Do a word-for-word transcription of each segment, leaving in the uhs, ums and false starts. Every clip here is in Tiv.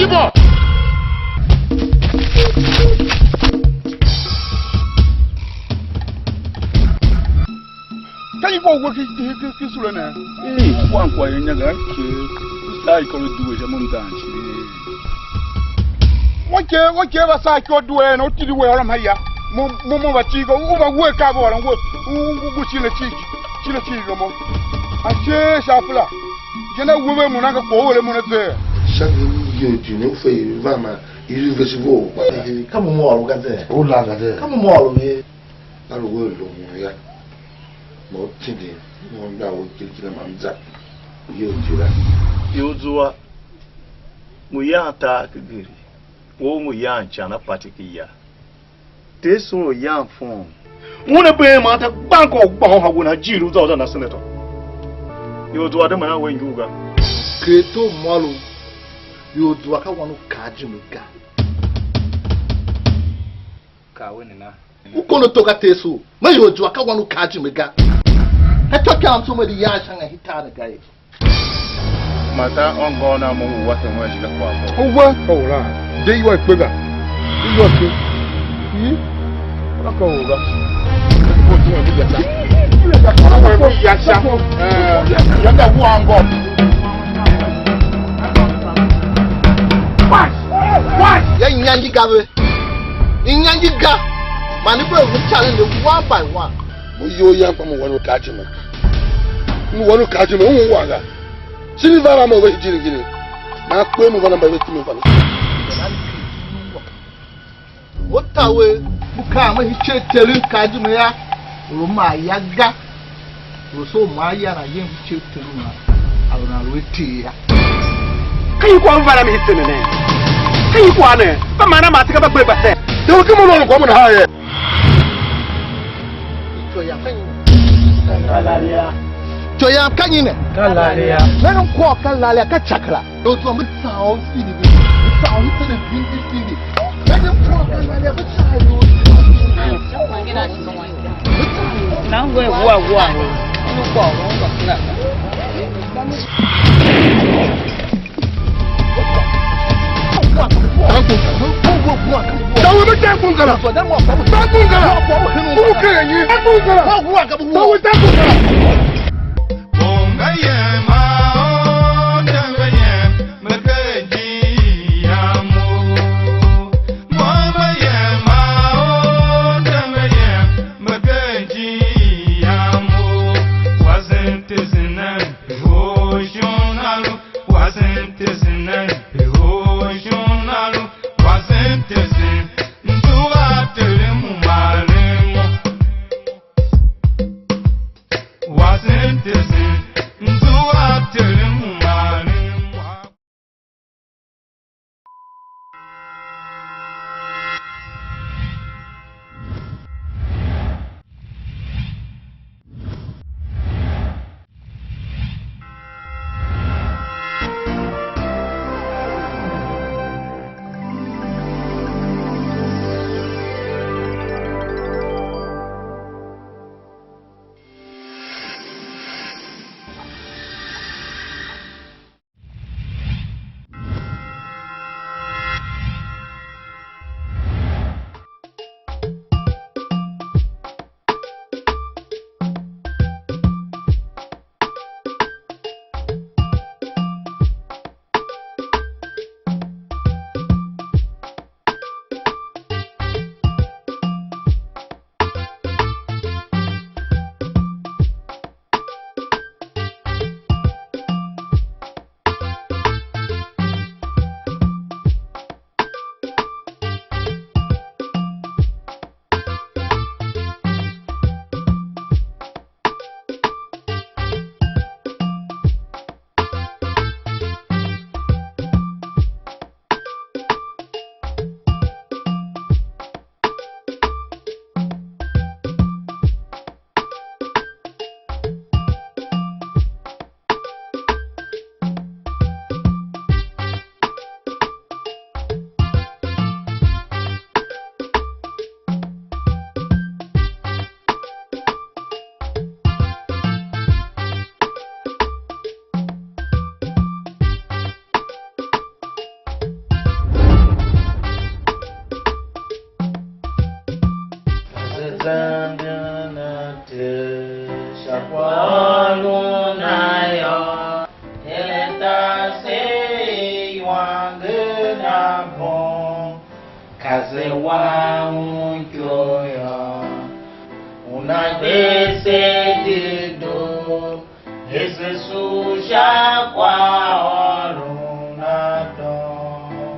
Ka nyi kpa u we ki, ki, ki, ki sule ne? Ee, wan kwagh ye nyange, a ker, u saa ikôr u due sha mo mdan cii. Wa ker, wa ker va saa ikôr due ne, u tindi we ôron ma ya. Mo, mo, mo va cii ga, u va we ka ve ôron we, u, u, u, u cine cii, cine cii ga mo. A shee sha fula. Je ne we ve mo na ka kwagh u ere mo ne ze. Sha mi ni yo ju ne u fe i va ma, i lu ve si vo u kpa. Ka mo mo ôr u ga ze. U la ga ze. Ka mo mo ôr u ye. A lu we lu mo ya. Mo tindi, mo mba u kirkir ma m za. Ye u jira. Ior zua, mo yan tar kegeri, wo mo yan ican a pati ki ya. Ter sor u yan fon. Una been man ta gban kôr u gbôhôn ha we na, jiir u za u za na senator. Ior zua de man a we injur ga. Ker tor môm, ior zua ka wan u kar jime ga. Ka we ne na. U kondo to ka Tesu. Me ior zua ka wan u kar jime ga. Ka ityô ki am tsô me di yan sha ngi hitar ne ga ye. Man ka ôngôô na mo u wa se wen shi la kwagh mo. U we ka u ran. De iwua ikpe ga. Iwua ikpe. Yi. Wala ka u ga. Ko tuma mi ya sha. Ko tuma mi ya sha. Eh, ya da wua ngô. Wash! Wash! Ya nyangi ga ve. Inyangi ga, man i bee ve challenge one by one. Mo iyol yam kpa mo wan u kar jime. Mo wan u kar jime, u ungwa ga. Shin i va ra mo ve hijiri giri. Ma kpe mo va na mba ve timi mba. Mo ta we, u ka me hicheteri kar jime ya, u ma ya ga. Lu so ma yan a yem icigh ter u nan, a lu nan lu a ter yô. Ka nyi kwagh u va na mi hisen ne? Ka nyi kwagh ne? Ka man a ma se ka mba gbe gba se. De u ke mo nôngo kwagh mo nahan ye? Ityô yam ka nyi? Ityô yam ka nyi ne? Ka laria. Nenge mkwagh ka laria, ka cakera. Ior zua, me tsan ôr sindi ve. Me tsan ôr sindi ve, sindi. Nenge mkwagh ka laria, me tsan ôr. Nango a wua wua, u lu kwagh u ungwa kera ga. Tawe me ta kun kara. Ta kun kara. U kere nyi? Ta kun kara. Tawe ta kun kara. Te sha kwaghôron na yô, er a ta se iwanger na bom, ka se wa un ikyo yô, una gbe se dedoo, er se sugh sha kwaghôron na doo.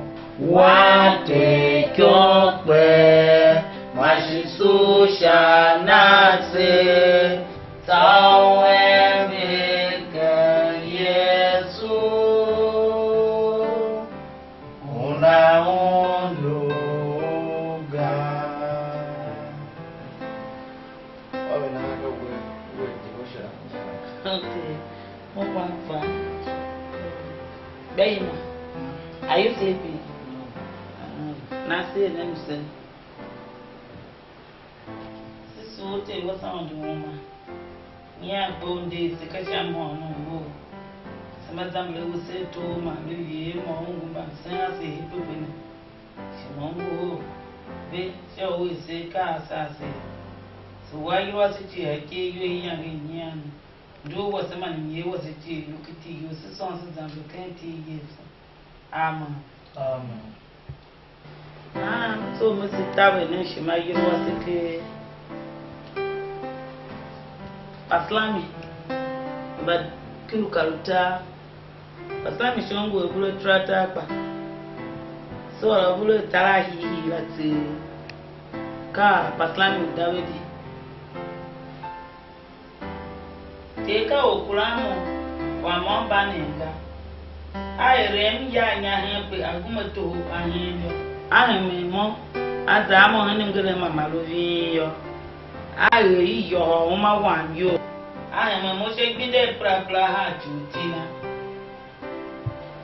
Wa Ter ityô kpee, man shi sugh sha na tseegh, tsô u ember ken Yesu, una undu u ga. Ôr ve nahan ka we, we devotion. Okay. Mo kpa m fa. Bayima, are you sleeping? Mm. Na se ne msen. Se soo Ter wase Aôndo uma. Nyian kpe u nder se ka sha mhôônom wou. Se mba zamber a we se too man lu vier mô u ngu mbamsen ase hii pepe ne. Shi mô u ngu or ve sha u er se akaa ase ase. Se wa ayol ase cii a ikev iyol iyange i nyian ne. Ndor wase man myer wase cii lu ken iti you, se sôn se zamber ken iti i Yesu. Amen. Amen. Nahan m tsough me se taver nen ishima ayol wase ker Pasalmi mba kile u kar utar. Pasalmi shon ngu a vule ataratar kpa, se ôr a vule atar a hiihii la tseegh. Ka Pasalmi u Davidi. Ter ka orkuran mo, kwagh môm mbanen ga. A erem ya anya hen kpe a gema toho a hen yô. A hemen mo, a za a mo hen mngerem ma ma lu ving yô. A er i yôhôl uma wam iyol. A hemen mo sha igbenda i perapera haa ci u iti na.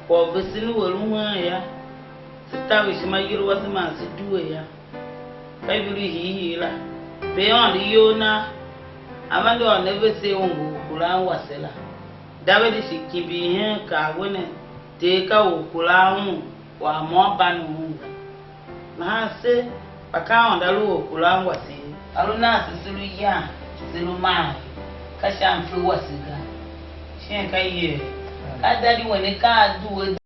Kwagh u vesen u eren wen yô, se taver ishima ayol wase man se due yô. Ka ivur i hiihii la, pe Aôndo iyol na, a vande ôr ne vese u ngu orkuran wase la. Davidi shi kimbir hen kaa we ne, Ter ka orkuran un, kwagh môm mbanen un ga. Nahan se, kpa ka Aôndo a lu orkuran wase ye. A lu nan se, se lu yan, se lu maan, ka sha mfe wase ga. Shin ka yer? Ka daddy wen ne ka a due.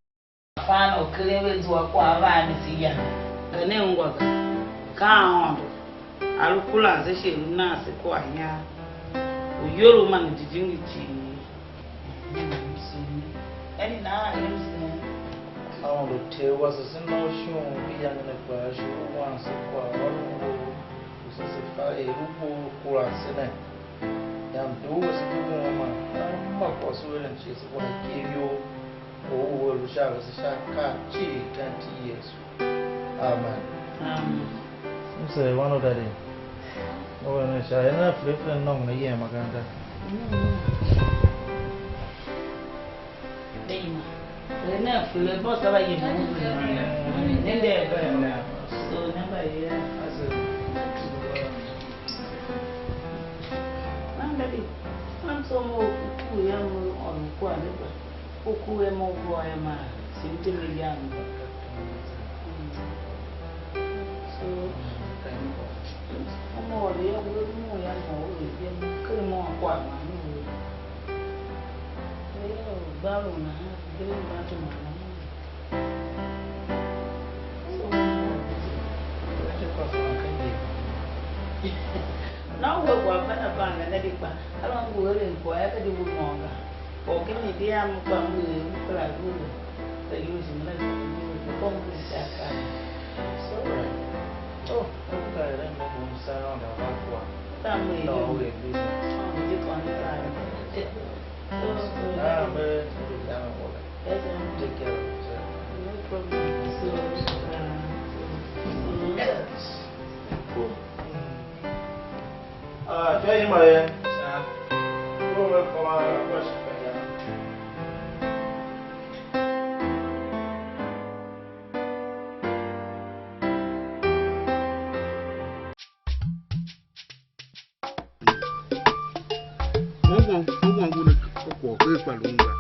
Fan u keren ve zua kwagh a va a mi se ya. Ka ne ungwa ga, ka Aôndo a lu kuran se shi a lu nan se kwaghyan u iyolough man u jijingi cii. Aôndo Ter wase, se na u shon u iyange ne kpaa, shi u wan se kwaghôron wou u se, se fa er u bo u kuran se ne. Yam, doo wase di won man hanma kwagh u se eren cii, se wa ikev you. Or u a lu sha vese sha akaa cii ken iti i Yesu. Amen. Amen. M seer wan u Daddy. U eren sha er nan file file nôngo ne yem makaranta. Dayima. Er nan file bo sa va yem u ne. Ne de. So ne mba ye. Nan Daddy. Nan so mo ku ya mo on kwa ne ba. U ku er mo u gôô er maa, shi m teme iyange. Mm. So, uma ôr ya uwe, mo ya mo u er ya, mo ker mo a kwagh man u er. Ve ya u gba lu nahan, gere mba tuma nahan. So, mo ôr ya. Na u we gwa ban a ban ga, na di kpa, a lo ngu eren kwagh, ya ka di we môm ga. Or ken mi di a mo kpa m lu er m kera lu er, ka iyol shi me na gba m lu er, ko m lu sha akaa. So, oh, m ka eren mo bu m sa Aôndo a va kua. Ka m er no, we business. Oh, m di kon sa. So, so, ah, me, me lu ya me wo la. Yes, sir. Take care of yourself. No problem. So, uh, so, so, cool. Ah, tya ima ye. Sa. Ko ve koma kwa shi pe ya. Ungwa, ungwa ngu ne ka kwagh u kpa lun ga.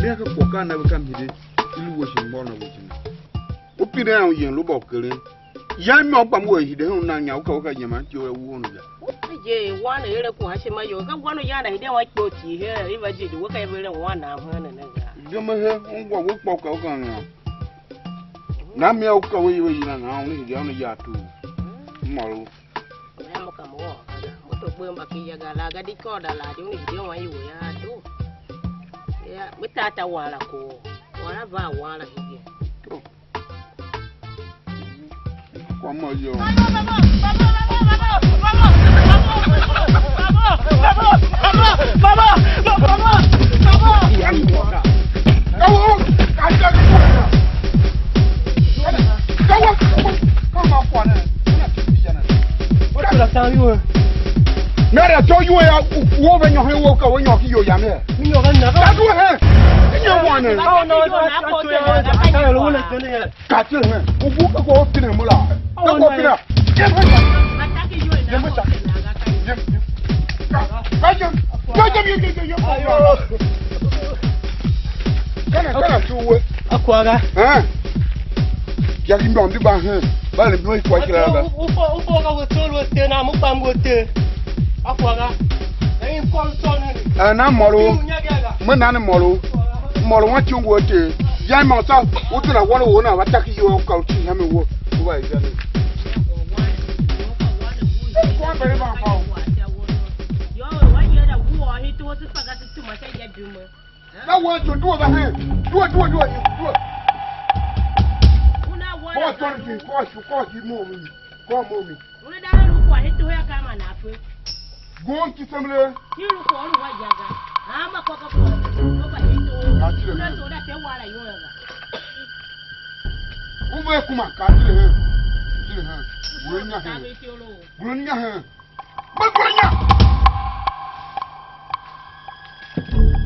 Ne ka kwagh ka na ve ka mhide, i lu we shi mgbôghom na we je ne. U pine a u yen lu bôbkeren. Yan mô kpa m we hide hen u nan nya, u ka u ka yeman ityough a wuhon u ga. Je wan ne ere ku hashima yo, ka wan u yan a hide wan kpo ti he, i va je di we ka i veren wan nan hen ne ga. Geme he, ungwa we kpa u ka u kan ya. Na mi a u ka we iwe yina na, u ne hide a ne ya tu. Maro. Ya mo ka mo wa ga. Mo to gbe mba ki ya ga la ga di ko da la di u ne hide wan iwe ya tu. Ya, me ta ta wan la ko. Wan la va wan la hide. To. Kwama yo. Nada to yuwe ya wo ve nyohe wo ka wo nyoki yo yame. Mi nyoga na ka. Ka du he. Ni nyowa ne. Ka no ka ka yo le wona tene ya. Ka tile hen. U bu ka ko pine mo la. Ka ko pine. Ye mo sa. Ye mo sa. Ye. Ka ye. Ye ye ye ye ye. Kana kana tuwe. Akwaga. Eh. Ya ki ndom di ba hen. Ba le bi kwa kila ga. U fo u fo ga we tolo te na mo kpam go te. Akwaga. Na yin kom son ne. Eh, na moro. Me na ne moro. Moro wan chungu a te. Ya ma sa, u tuna wan u na va ta ki yo ka u ti ha me wo. U va ya ne. Na wan chun due va hen. Due, due, due, due. Una wan. Ko ton ki, ko shu, ko ki mo mi. Ko mo mi. Una da lu kwa hitu ya kama na fe. Gom ki semle. Ki lu kwa lu wa ya ga. Ama kwa ka kwa. Lu kwa hitu. Ka tile. Una so da te wala yo ga. U ve kuma ka tile he. Tile he. Wo nya he. Wo nya he. Wo nya.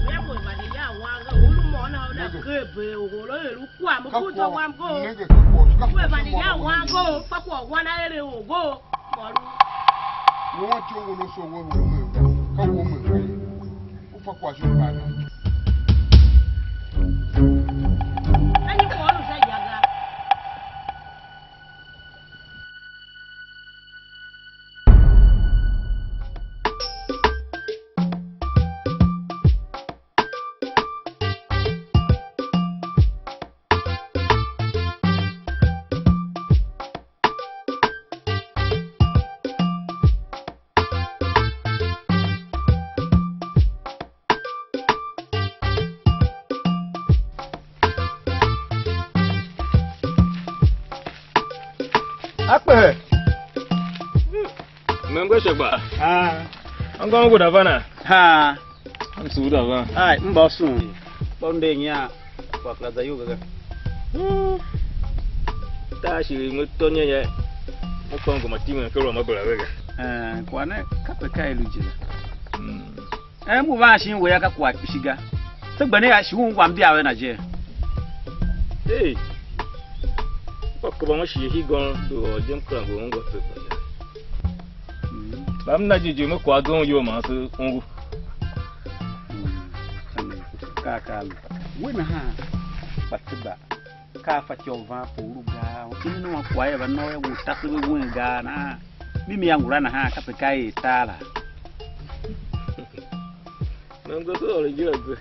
Ve mo vande ya wanga, u lu mo na u da ke be u holo er u kwa mo ku to wam go. Nenge ka kwa. We vande ya wango, fa kwa wana ere o go. Mo lu. Wo wa cho wo no so wo wo me. Ka wo me. U fa kwa sho ba na. Ani ko lu sa ya ga. Akpehe. Mem gbe shagba. Ah. Angom guda vana. Ha. Msuda va. Ai, mba sun. Kpa u nder nyian, kwagh kera za iyol ga ga. Tar shi me tô nyenye, me kôngo ma timen ken u ma bera ve ga. Eh, kwagh ne, kape ka i lu je la. Mm. Eh, m ngu van shin we yô, ka kwagh kpishi ga. Se gbe ne yô, shi u ungwa mbia ve na je. Hey. Mba kôba ma shighe hii gôn, doo ôr je m kera ngu ungwa tseegh kpa ga. Mm. Kpa m na jighjigh me kwagh zon iyol man se ungu. Mm. Amen. Ka, ka, amen. We nahan, kpa se gba, ka a fatyô u van pe u lu gaa? U tindi u a kwagh er a va nôô yô, u ta se ve wen gaa nahan? Mimi a ngula nahan, kape ka er tar la. Me ngu se ôr ijir a gbe.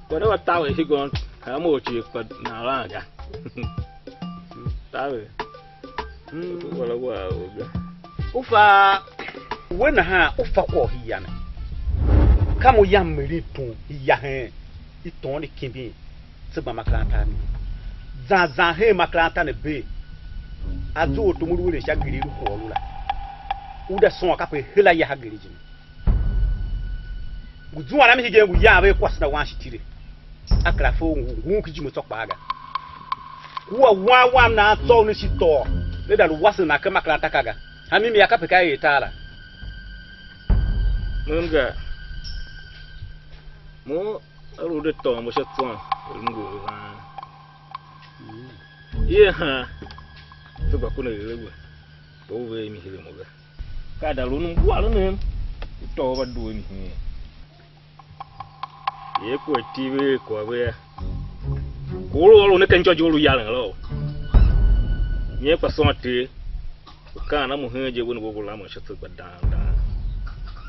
Kwagh ne va taver higôn, hanma or cii kpa nan lan ga. Taver. Mm. Wala wa o ga. U fa we nahan, u fa kwagh u hia ne. Ka mo yam me rin tum, i ya hen, i toon i kimbin, tse gba makaranta a mi. Zan zan hen makaranta ne bee. A zough tom u lu eren sha geri i lu kwagh u lu la. U da sôn kape hela ya ha geri jime. Ngu zuan a mi hegen ngu yan ve kwase na wan shi tile. A kera fe u ngu ngun ki jime tsô kpaa ga. Kua wan wam nan tsô u ne shi tôô, ne da lu wasen nan ken makeranta ka ga. Hanmimi a kape ka er tar la. Mem ga. Mo a lu de tôô mo sha tsôn, er m ngu a van. Ye han, se gba ku ne ere we, kpa u ver mi hire mo ga. Ka da lu mbuaren ne, u tôô va due mi heen. Ye ku a iti ve er kwagh ve yô, ku u lu ôron ne ken injô je u lu yaren la u. Nyen kpa sôn Ter, u kaan a mo heen je wen we ngu lamen sha tso gba dang dang.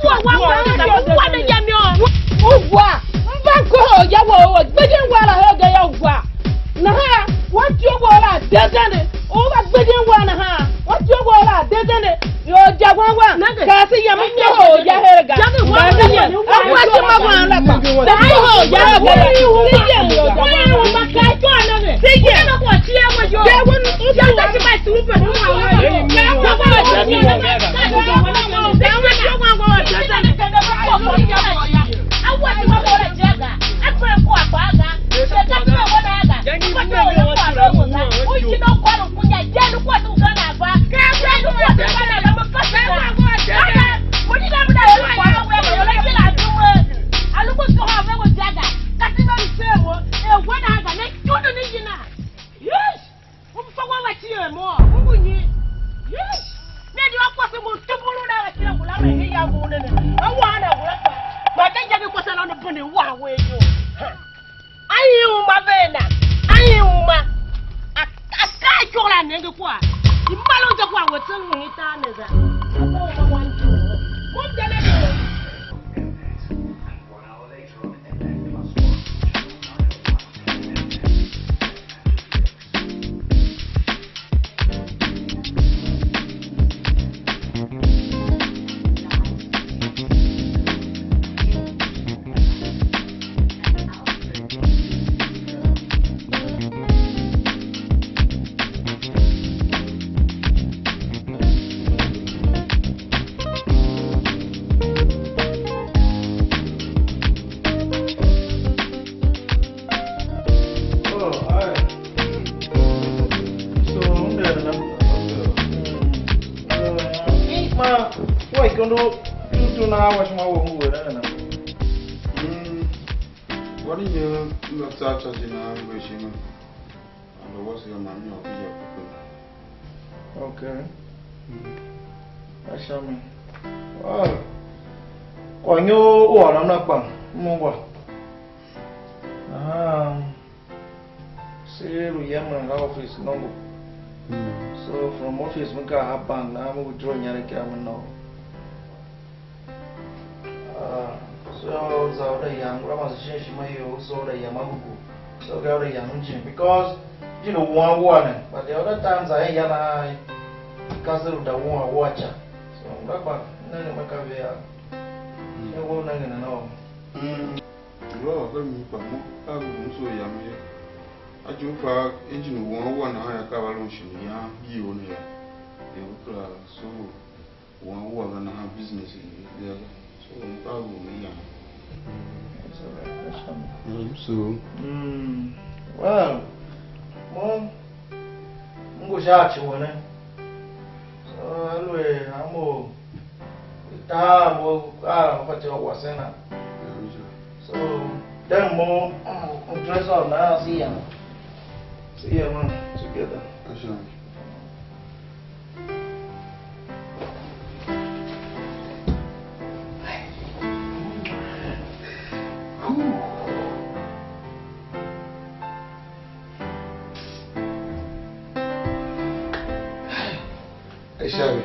kua wa wa wa wa ne ya mi o. U wa, m va kohol ya wou, gbidyen wa la hegen ya u wa. Nahan wa tyo wou la dedene, u va gbidyen wa nahan, wa tyo wou la dedene, yo ja wan wan, ka se yem m kohol ya her ga. Ka se yem, a wa se ma wan la kpa. Ka se ho ya her ga. Se yem, yo ja wan wan. Se yem. Yes! U fa wan la tie mo, u ngu nyi? Yes! Ne di wa kwase mo tubulu na la kila ngula me he ya mo ne ne. A wa na ngula kwa. Ma ka ya ni kwase na ne bune wa we yo. A yi uma ve na. A yi uma. A, a ka ikyo la nenge kwa. I mbalo je kwa we tsen mu ita ne za. A ko uma wan ju. Mo tele ko. Oh, all right. So, I'm there now. Okay. Mm. Uh, ma, wa ikondo tutu na wa shima wo mu wera na. Mm. What do you know? Not such as in our vision. And the words of my mouth. Okay. That's me. Wow. Kwa nyo u ôron a kpa m ungwa? Aha. Se lu yemen a office nongo. Mm. So from office me ka a bank na me withdraw nyareke a me no. za order yam, ngula ma se shin ishima you, so order yam a huku. So ka order yam engine because engine u wan wua ne, but the other times I ya na, ka se lu da wan wua cha. So ngula gba nenge me ka ve ya. Ne wo nenge na no. Mm. Ngula wa ka mi kpa mo, a lu so yam ye. A ju fa engine u wan wua na ya ka va lu shin yan yi o ne ya. Ye u kla so. Wan wua ga nahan business ni ga ga. So, a lu ne yan. It's all right. That's fine. Mm, so, mm, well, mo, m ngu sha ci wene. So, alue, amo, taa mo, a mo pati wa wasena. Yeah, sure. So, then mo, mm, dress up now, see ya. See ya, man, together. That's right. Hey, Shabby.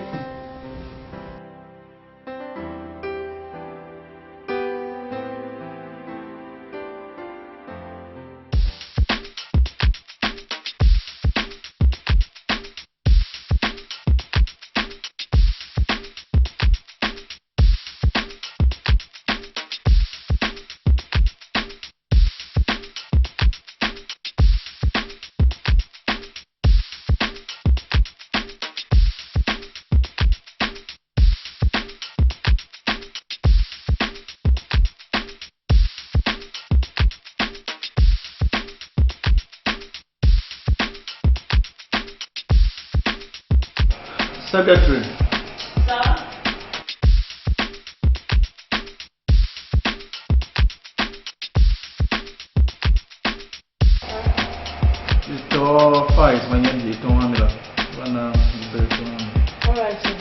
Secretary. Sir? Just all files, my name is Tom Amila. One, uh, is very Tom Amila. All right, sir.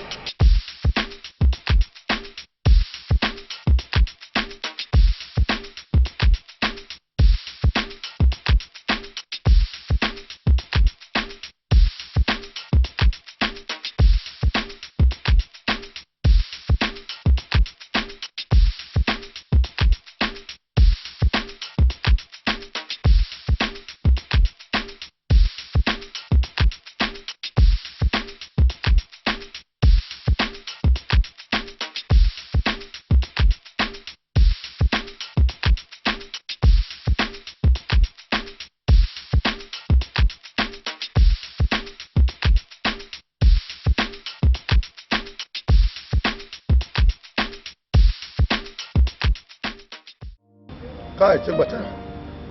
Kai, se gba tar.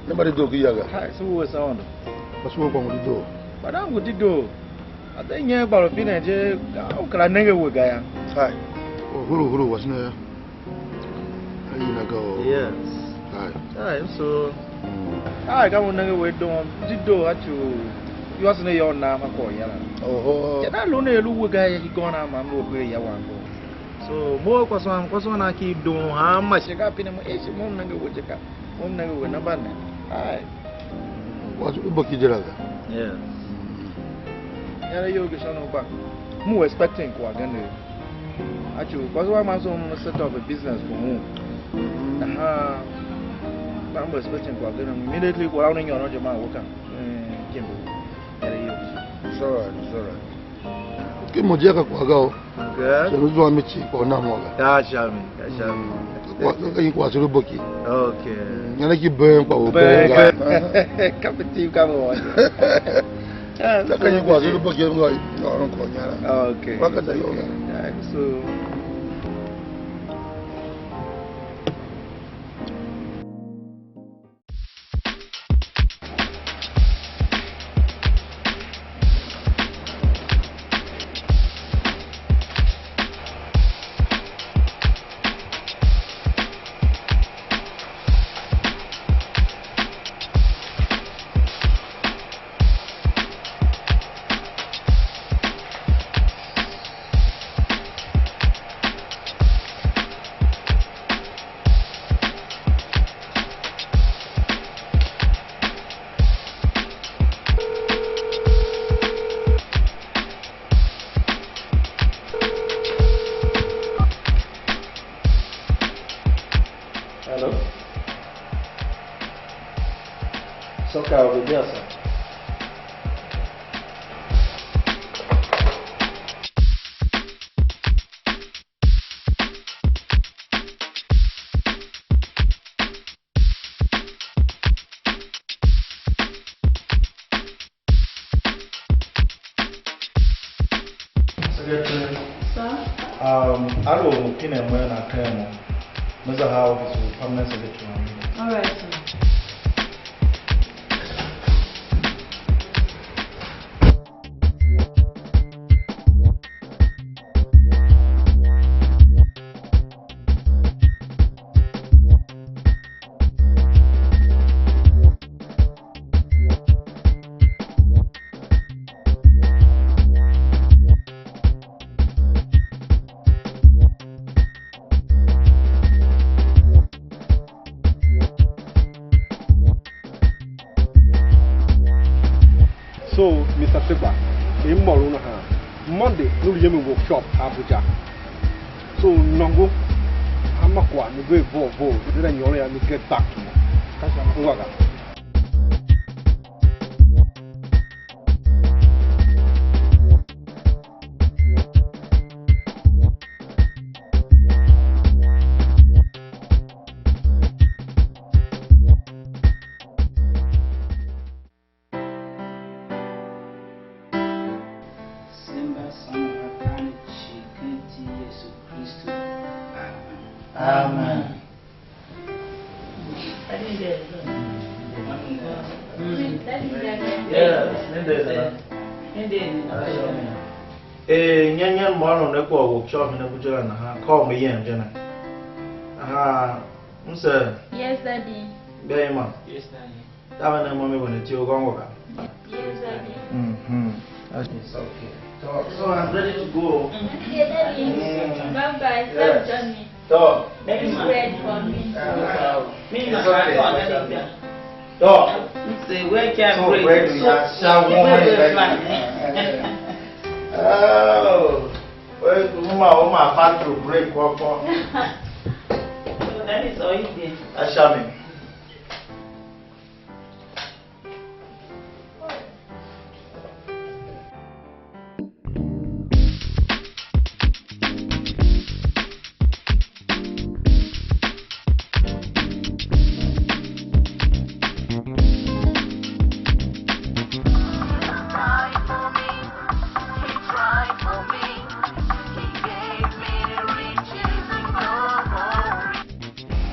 Ne mba dedoo ki ya ga. Kai, se wuese Aôndo. Kpa se we gba ngu dedoo. Kpa da ngu dedoo. A de nyen gba lu pinen je, a u kera nenge we ga yô. Kai, u huru huru wase ne yô. Ayi na ga o. Yes. Kai. Kai, so. Mm. Kai, ka u nenge we doo, dedoo a ci u iwase ne yô u nan ma kwagh u ya la. Oho. Ya da lu ne lu we ga yô, i gôn a ma m lu a gbe ya wan go. So, mo kwase wam, kwase wam na ki doo hanma shi ka pine mo, "Eh, shi mo m nenge we je ka, mo m nenge we namba ne." Ai. Kwase u bo ki je la ga. Yes. Yana yo ke shon ba. Mo expecting kwagh gen ne. Actually, kwase wam man so mo set up a business for home. Aha. Ba mo expecting kwagh gen ne. Immediately kwagh la u ne nyon je ma wo ka. Eh, kimbo. Yana yo. It's all right, it's all right. Ki mo je ka kwagh ga o. Okay. So lu zua mi cii kwagh u nan mo ga. Ka sha mi, ka sha mi. Mm. Kwagh ka nyi kwagh se lu bo ki. Okay. Mm, nana ki been kwagh u been ga. Been. Ka mi ti ka mo. Ka ka nyi kwagh se lu bo ki mo ga, mo ôron kwagh nyara. Okay. Kwagh ka da yo ga. Yeah, so. Hello? Só ka o bebia só. Secretary. Sir? Um, a lu u pine mo na ken mo. Me za ha office u permanent secretary wam. All right, sir. So, Mister Tegba, m ôr u nahan. Monday, ne lu yemen workshop Abuja. So, nôngo hanma kwagh ne ver vough vough, ne za nyôron yô, ne get back to me. Ungwa ga. Se mba sôn u akaa ne cii ken iti i Yesu Kristu. Amen. Amen. Yes, ne de na. Eh, nyen nyen mo ôron ne kwagh workshop ne ku je la nahan, call me yem je ne. Aha, m se. Yes, Daddy. Be ma. Yes, Daddy. Tawe ne mo mi wene ti u gôngo ga. Yes, Daddy. Mm-hmm. It's okay. So, so I'm ready to go. Okay, Daddy. Mm. Bye bye. Yes. Safe journey. So, Daddy, ma. Bread for me. Uh, me, it's okay. So, say, where can so bread? Bread, so, we are so, so, so, so, so, oh, well, uma, uma, fast to break, kwa, kwa. So that is all he did. Ashami.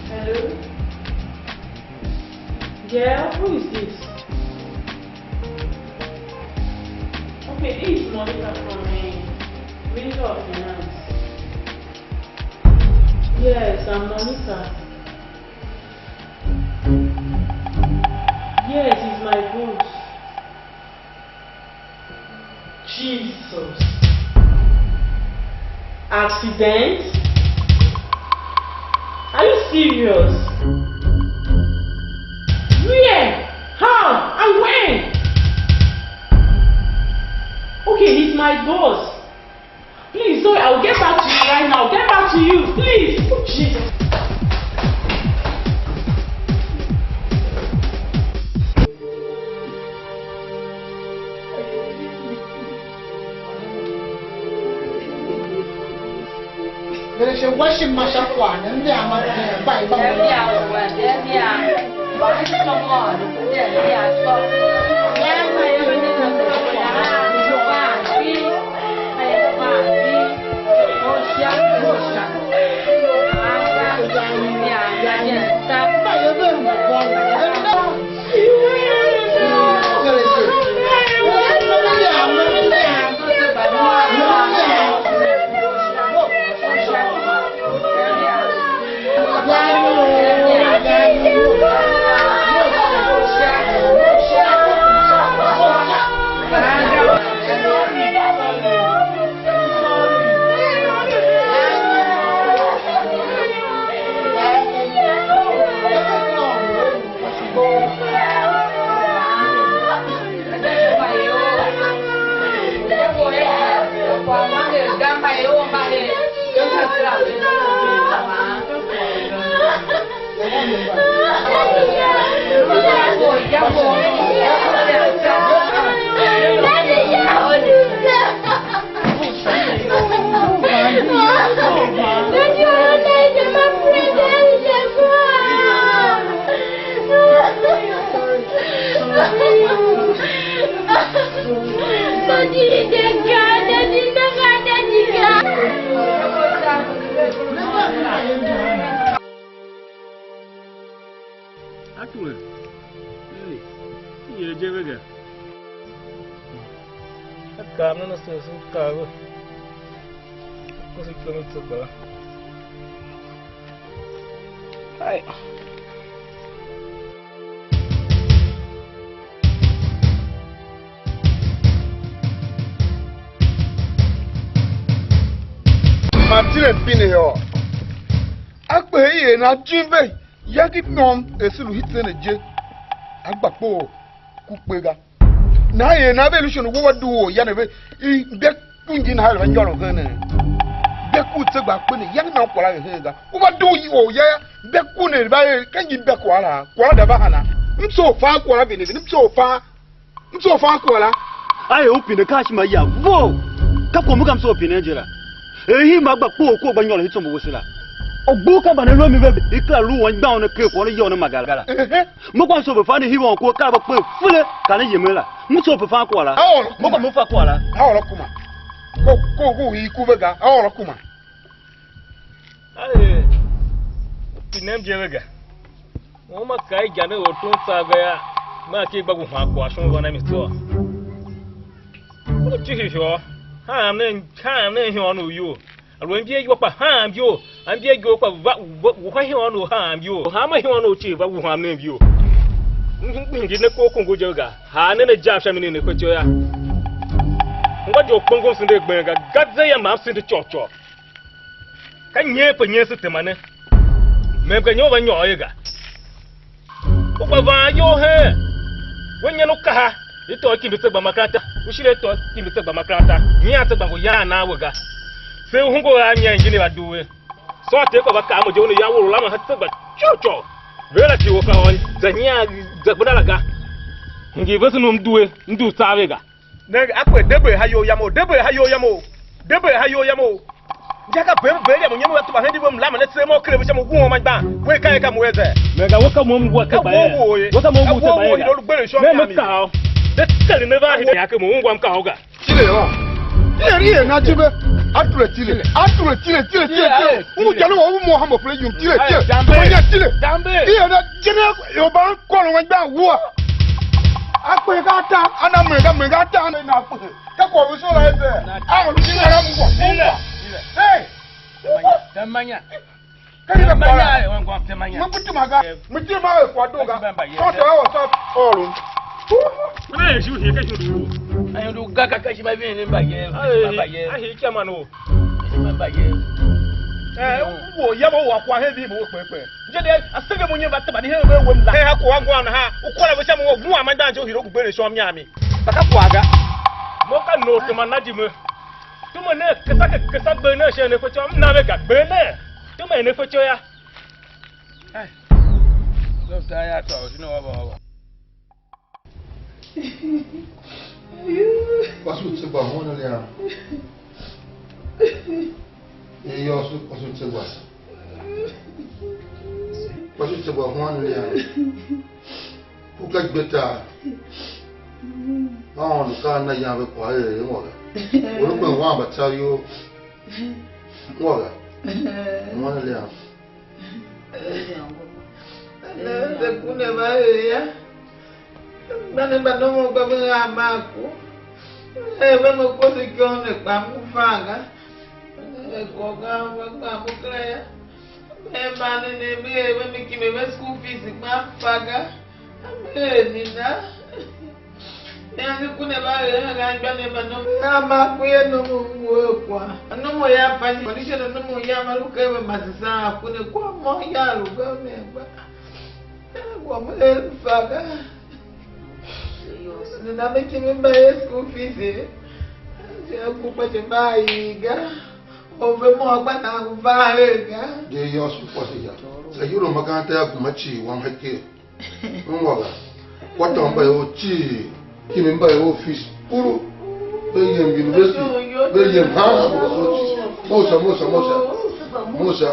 Hello? Yeah, who is this? Okay, this is Monica from, uh, Ministry of Finance. Yes, I'm Monica. Yes, he's my boss. Jesus. Accident? Are you serious? Where? How? And when? Okay, he's my boss. Please, sorry, I'll get back to you right now. I'll get back to you, please. Oh, Jesus. There is a washing machine for them. They are mad. They are by, by. They are, they are. Why come on? They are, they are so. Atule, ei, i er je ve ga. A kav nen ase, se u kav ve. Koso ikyom i tso kpaa. Ai. Man tile mpine yô, a kpe i er nan jim ve, yange i môm er se lu hiten ne je, a gba kpoo ku kpe ga. Nahan er nan ve lu shon u we wa dugh orya ne ve, i mbe ku ngin nahan er va nyôron hen ne. Mbe ku tse gba kpe ne, yange nan kwagh la er hen ga. U va dugh orya yô, mbe ku ne va er, ka ngi mbe kwagh la, kwagh la da va hana? M tso u fan kwagh la vine vine, m tso u fan. M tso fan kwagh la. A er u pine kaa shima ya vough. Ka kwagh u me ka m soo pinen je la. Er hii ma gba kpoo kor gba nyôron hitsombo wese la. Ogbu ka mbande lu a mi ve, i kera lu u anmgbian ne ker kwagh ne yô ne magala. Ehe. Me kwa m soo ve fa ne hii wan kor ka gba kper fele ka ne yemen la. M soo pe fan kwagh la. A ôr Me kwa kuma. Me fa kwagh la. A ôr kuma. Ko ko u i ku ve ga. A ôr kuma. Aee, u pinem je ve ga. Uma ka i gande ortom tsav ga yô, ma ki i gba ngu han kwagh shon van a mi tsô. U tihir ihôô, haam nen, haam nen ihôôn u iyol. A lu anmbier iwua kpa haam iyol, anmbier iwua kpa va, va, wuha ihôôn u haam iyol. Hanma ihôôn u cii va wuham nen iyol. M, m, m ngi ne kor kongo je ve ga. Haa nen a jam sha mi nen ne fetyô yô. Ngô je u kpongom sende a gben ga, ga ze yô, ma m sende côghcôghol. Ka nyen pe nyen se tema ne? Mem ka nyen u va nyôr ye ga. U gba van iyol heen, we nyen u kaha, i tôô kimbi tse gba makeranta, u shire i tôô kimbi tse gba makeranta, nyian tse gba ngu yan a we ga. Se u hungul a nyian ngin i va due. Sôr Ter kpa va kaa mo je, u ne ya wor u lamen ha tse gba cor cor. Ve la ci u ka ôr za nyian za gbenda la ga. Hingir vesen u m due, m dugh tsa ve ga. Nenge, a kpe, de bee ha iyol yam o, de bee ha iyol yam o, de bee ha iyol yam o. Ndia ka bem bee yam u nyom a tuba hen di ve mlamen ne tseem a u kere ve sha mo wuon ma gban. We ka e ka mo e ze. Me ga we ka mo m ngwa ke ba ye. We ka mo m ngwa ke ba ye. Wo wo ye lu gberen shon. Me me ka o. De kere ne va hi ya ke mo ungwa m ka o ga. Tile yô. Tile ri er na jibe. A tule tile. A tule tile tile tile tile. U jana wa u mo ha mo fle yum tile tile. Mo nya tile. Dambe. Ri er na jene yo ban kôron wa gban wua. A kpe ga ta, a na menge menge ta ne na kpe. Ka kwagh u soo la e ze. A lu shin a ra mu kwagh. Hey! Tamanya. Ka ni na kwagh la. Tamanya, wan kwagh tamanya. Me kutu ma ga. Me ti ma e kwagh do ga. Ka ta o ta ôron. Mana ye shu hie ka shu du. Ayo du ga ka ka shi ma vin ne mba ye. Mba ye. A hii kya man o. Mba ye. Eh, wo ya mo wa kwagh hen vi mo kpe kpe. Je de, a senge mo nyen va teba ni hen ve wem la. Hen ha ko angwa na ha, u kôra ve sha mo, u mua ma dan je u hire u gbe ne shon mnyam mi. Kpa ka kwagh ga. Mo ka nor tema na di me. Tuma ne kesa ke kesa gbe ne sha ne fetyô, m na ve ga gbe ne. Tuma ne fetyô ya. Ai. Zo ta ya to, shi no wa ba wa. Kwase u tse gba huan ne a. Ye yô, su kwase u tse gba. Kwase u tse gba huan ne a. Ku ka gbe tar. Aôndo ka a na yan ve kwagh er ungwa ga. U lu kpen wan mba tsav iyol. Ungwa ga. Huan ne a. Ne se ku ne va er ya. Mba ne mba nomor gba me a maa ku. Er ve me kwase ikyon ne kpa m ngu fan ga. Er kwagh ga ve gba mo kera ya. Me man ne ne me er ve me kimi ve school fees kpa m fa ga. Me er mi na. Yange ku ne va er hen anmgbianev mba nomor a ma ku ye nomor u ngu a kwagh. Nomor yam fa shi condition u nomor yam a lu ken ve masesan a ku ne kwagh môm yam lu government kpa. Kwagh mo er fa ga. Ne na me kimi mba ye school fees ye. Je ku kpa je mba a ii ga. Or ve môm kpa nan ngu van er ga. Je yô, su kwase ya. Sa yule u makaranta ya kuma cii wam heke. Ungwa ga. Kwatômba ior cii, kimi mba ior fish puru, ve yem university, ve yem ha ha. Mosa, mosa, mosa, mosa.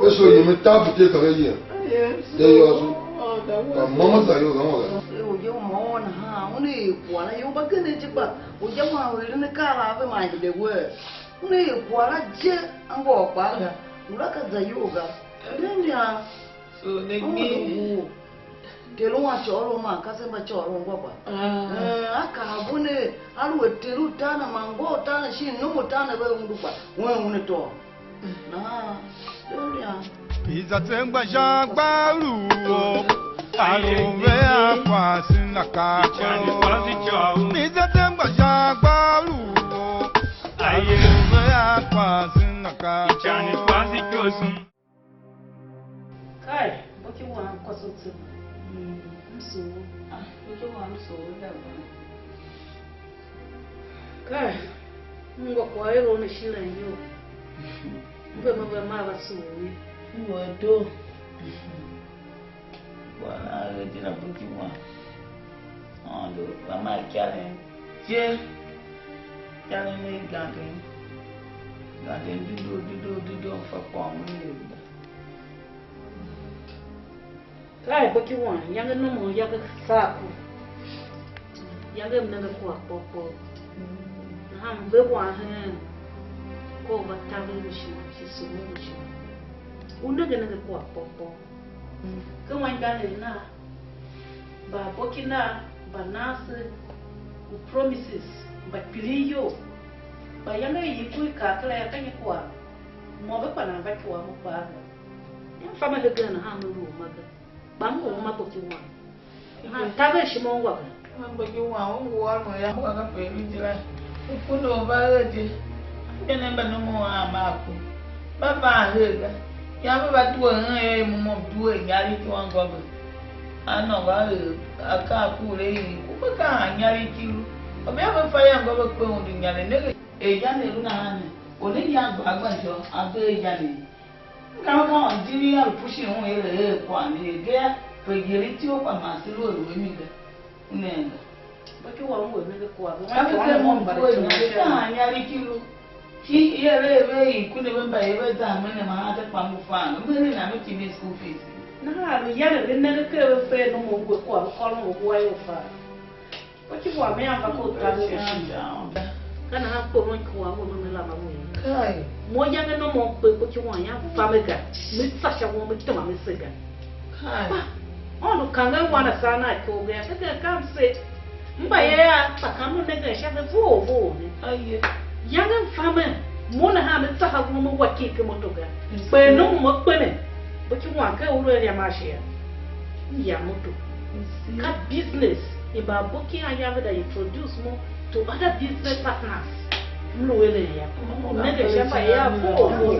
Ve so yem i tabu te ka ve yem. De yô so. Kpa mama za yo gama ga. Uja u ma ôôn nahan, una er kwagh la, ior mbagenev je kpa, uja wam u eren akaa la a ve man hide wer. Una er kwagh la je, anngôôv kpaa ga, ngula ka za iyol ga. Mimi a, So they give. Ter u an côôron man kasev mba côôron ngô kpa. Ah. Eh, a kaa bo ne, aluer ter u tar ne man ngô u tar ne shin nom u tar ne ve undu kpa, wen una tôô. Nahan, Dorian. Iza tse ngba sha gba lu o, a lu ve a kwase na ka ko. Iza tse ngba sha gba lu o, a lu ve a kwase na ka ko. Kai, boki wam kwase u tse. Mm, m sugh u. Ah, boki wam m sugh u da gba. Kai, m ungwa kwagh er u ne shin la iyol. M ve me ve maa va sugh u ye. M ngu a doo. Kwagh na a er je na boki wam. Aôndo, va maa ikaren je. Ikaren ne i ganden. Ganden dedoo, dedoo, dedoo, m fa kwagh u ne er ga. Ka er boki wam, iyange nomor iyange saa ku. Iyange m nenge kwagh kpôr kpôr. Nahan m ve wan hen, ka u va taver u ishima, shi sughun u ishima. U nenge nenge kwagh kpôr kpôr. Ken anmgbianev nav, mba aboki nav, mba nan se u promises, mba kpiligh iyol, mba iyange i i ku i kar kera yô, ka nyi kwagh? Mo ve kpa nan va icuwa mo kpaa ga. Yam fa me hegen nahan me lu uma ga, kpa m ngu uma boki wam. Nahan taver ishima ungwa ga. Mba ki wan u ngu ôron yô, u ka pe vindi la. U kundu u va er je. Mba ne mba nomor a ma a ku. Mba van her ga. Yam ve va due hen yô, i môm due inyaregh ki wan gô ve. A nôngo a er akaa kure i ku ve ka inyaregh ki lu. Obia ve fa yam gô ve kpe undu inyaregh. Nenge er ya ne lu nahan ne. Or ne ya gba gba jô, a bee ya ne. Ngam ka ôr ijir i a lu pushin un er a er kwagh ne er ga yô, pe ier ityough kpa man se lu a lu a mi ga. Una enga. Mba ki wam ngu a nenge kwagh ve. Ka ve ker mo mbu a nenge ka hanmô ki lu. Ki i er a ve i ku ne ve mba er ve za mene man a de kpa ngu fan. Mbu eren a me tindi school fees. Nahan a lu yaren ve nenge ker ve fe nomor ngu a kwagh ve kôron ve hua ior fa. Kpa ki wam yam va ko taver u shin. Ka nahan kporon ki wam u me lama mo ye. Kai. Mo yange nomor kpe kpa ki wam yam fa me ga. Me tsa sha won me tema me se ga. Kai. Kpa Aôndo kange wan a sar na iko ga. Ka ka kam se. Mba ye a tsa kam u nenge sha ve vough vough ne. Aye. Yange mfa me. Mo nahan me tsa ha won me wa ki ke moto ga. Kpe nomor mo kpe ne. Kpa ki wam ken u lu a yam a shi a. M yam moto. Ka business i mba aboki a yange da introduce mo to other business partners. M lu eren ya. M nenge sha mba ya vo vo.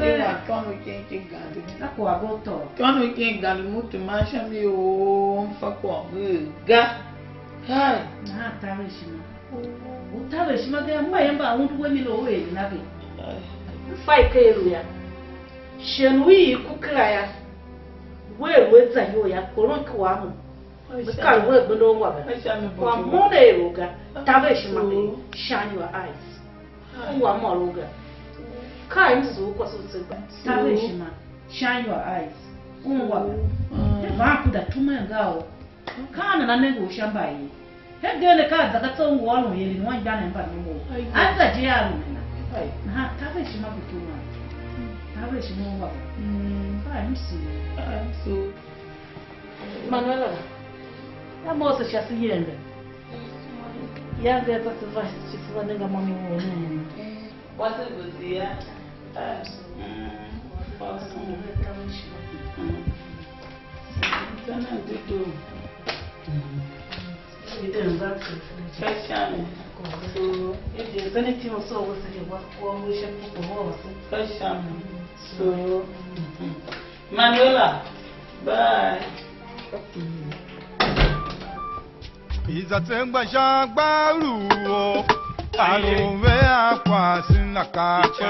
Na kwagh go tôô. Tôô u ken gande mutu man sha mi o, m fa kwagh ga. Hai. Nahan taver ishima. U taver ishima ga, mba ye mba undu we mi lo u er na ve. M fa i ke lu ya. Shen u i ku kera ya. Wea lu a za iyol ya, kporon ki wam mo. Me kar we gbenda ungwa ga. Kwagh mo ne er u ga. Taver ishima ve. Shine your eyes. Ungwa mo u ga. Ka m sugh kwase u tse gba. Taver ishima. Shine your eyes. Ungwa ga. Ne van ku da tumen ga o. Ka nana nenge u sha mbayev. Hegen ne ka a za ga tso u ngu ôron ieren u anmgbianev mba nomor. A za je a lu nena. Nahan taver ishima ku ki wan. Taver ishima ungwa ga. Ka m sugh. Manuela, ya mo se sha se yende. Ya nge za se va, se va nenge mo mi wo ne. Wase gusi ya. Ah, mm, awesome. Mm. Sana ndutu. Mm. Fashion. So, if there's anything also, we say what we should put for us. Fashion. So, mm-hmm. Manuela, bye. Iza tse ngba sha gba lu o, a lu ve a kwase na ka ko.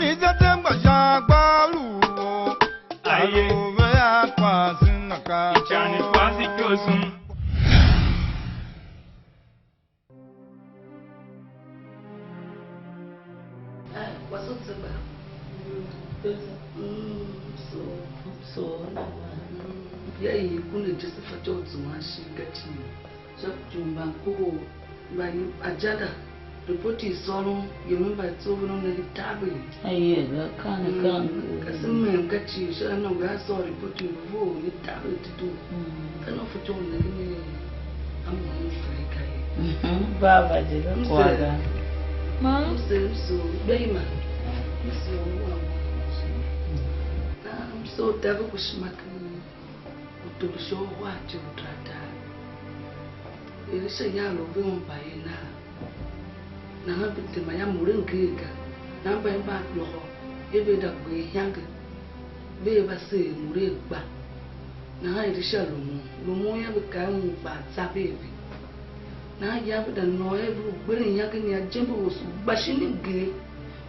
Iza tse ngba sha gba lu o, a lu ve a kwase na ka ko. Mm, so, so, mm, ya i ku ne Joseph fatyô u zuan shin ka cii, sha ci u mban kohol, mba ajada, ripoti i sôron, yemen mba i tsough ve nongo ne di taver. Aye, ve kan, mm, kan. Ka se mem ka cii, sha nongo a sôr ripoti i vough, ne taver dedoo. Mm. Ka nan fatyô u nengen ne, a mo m fe ka ye. Mhm, baba je ve kwagh ga. Ma? M se, m so, gbe ima. M so, m wa mo. Na, m so, taver ku shima ken u tôrosho u a tyo u tartar. Elisha ya lu ve un mbayev nahan. Nahan ve tema ya mure ngee ga. Nahan mbayev mba lôhô, ye ve da gber ihange, ve va seer mure gba. Nahan Elisha lumun, lumun yô, ve kaa un kpa a tsa ve a ve. Nahan ya ve da nôô er ve lu gberen iyange ne, a jembe u gba shin mnger,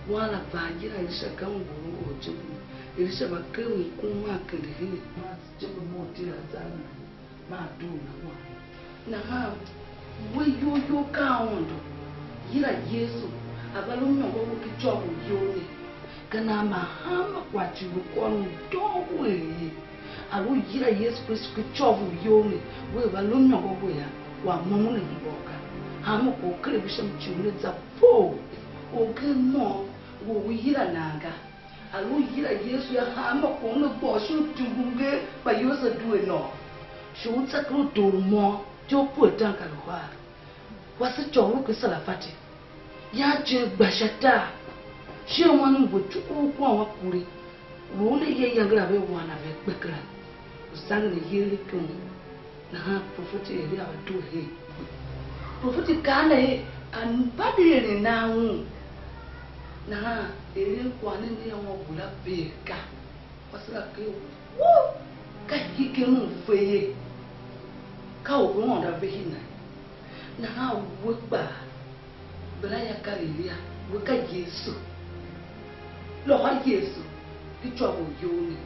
wan la va a yila Elisha, ka un ngu orjembe ne. Elisha va ker un kun maa kende her, maa jembe mo tile a za a na, maa doo na wan. Nahan we iyol you ka Aôndo, yila Yesu, a va lu imôngo we ken ityô u iyol ne. Ka nan man hanma kwagh cii u kôron doo u er ye. A lu u yila Yesu Kristu ken ityô u iyol ne, wea va lu imôngo we yô, wea môm u ne hemba u ga. Hanma kwagh u ker a ve sha mi cii una za vough. Orgen môm ngu u yila nan ga. A lu u yila Yesu yô, hanma kwagh una gba u shin utungu mnger, kpa Yesu a due nôô. Shi u tsa ken utor u môm, je u pue ataankarahar. Kwase côghol ken Sarafati. Yan cen gba sha tar, shin wan u ngu cuku u kwan wa kure, lu una ya iyange la ve wan a ve kpe kera, u sangen ayegh ken un. Nahan profeti Elia va due her. Profeti kaa na er, a mba ve eren nan un. Nahan Elia kwagh ne ne ya ungwa gula bee ga. Kwase la ker woo, ka hegen u fe ye, ka u Aôndo a ve hina ye. Nahan we kpaa, Beraia ka Elia, we ka Yesu. Lôhô Yesu, di côgh u iyol ne.